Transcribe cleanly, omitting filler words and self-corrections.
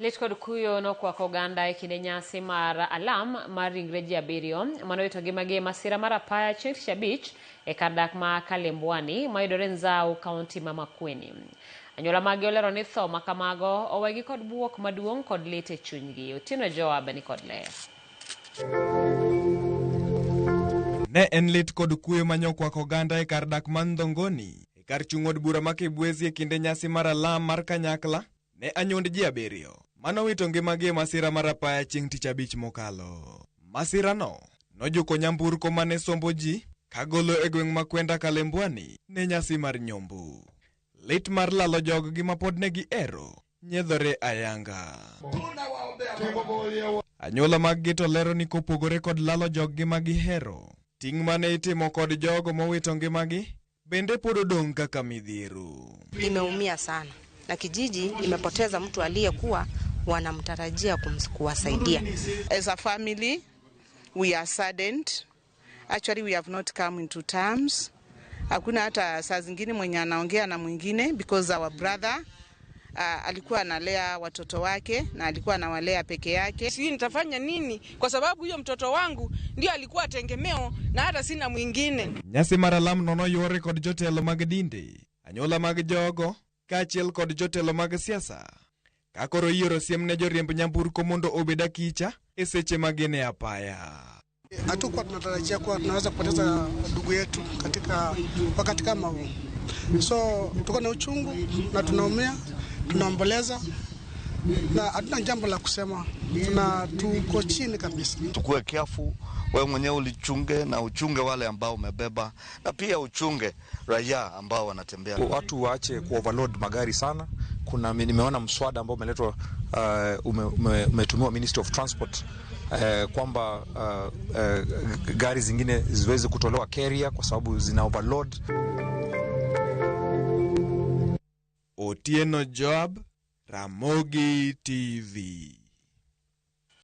Lit kod kuyo nokwako oganda e kinde nyasi mar alam mar ringre ji abiriyo mane owito ngimagi e masira mar apaya chieng' tich abich e kar dak ma Kalembwani mayudore Nzau, kaunti ma Makueni. Anyuola maggi olero ni tho ma kamago owegi kod buok maduong' kod lit e chunygi. Otieno Joab ni kod ler. Ne en lit kod kuyo ma nyokwako oganda e kar dak ma Ndhongoni e kar chung' od bura ma Kibwezi e kinde nyasi mar alam mar kanyakla ne anyuond ji abiriyo manowito ngimagi e masira mar apaya chieng' tich abich mokalo. Masirano nojuko nyamburko mane sombo ji kagolo e gweng' ma Kwenda Kalembwani ne nyasi mar nyombo. Lit mar lalo joggi ma pod ne gihero nyiedhore ayanga. Anyuola maggi to lero ni kopogore kod lalo joggi ma gihero, ting' mane itimo kod jogo mowito ngimagi bende pod odong' kaka midhiero. Nimeumia sana na kijiji imepoteza mtu aliyekuwa wanamtarajia kuwasaidia. As a family, we are saddened. Actually, we have not come into terms. Hakuna hata saa zingine mwenye anaongea na mwingine because our brother alikuwa analea watoto wake na alikuwa anawalea peke yake. Sijui nitafanya nini kwa sababu huyo mtoto wangu ndio alikuwa tegemeo na hata sina mwingine. Nyasi mar alam no noyuore kod jotelo mag dinde, anyuola mag jogo, kaachiel kod jotelo mag siasa. Ka koro ioro siem ne joriemb nyamburko mondo obed akicha e seche ma gin e apaya. Hatukuwa tunatarajia kuwa tunaweza kupoteza ndugu yetu katika wakati kama huu. So tuko na uchungu na tunaumia, tunaomboleza na hatuna jambo la kusema, tuna tuko chini kabisa. Tukue careful, wewe mwenyewe ulichunge na uchunge wale ambao umebeba na pia uchunge raia ambao wanatembea. Watu waache ku overload magari sana. Kuna nimeona mswada ambao umeletwa umetumiwa Ministry of Transport kwamba gari zingine ziweze kutolewa carrier kwa sababu zina overload. Otieno Joab, Ramogi TV.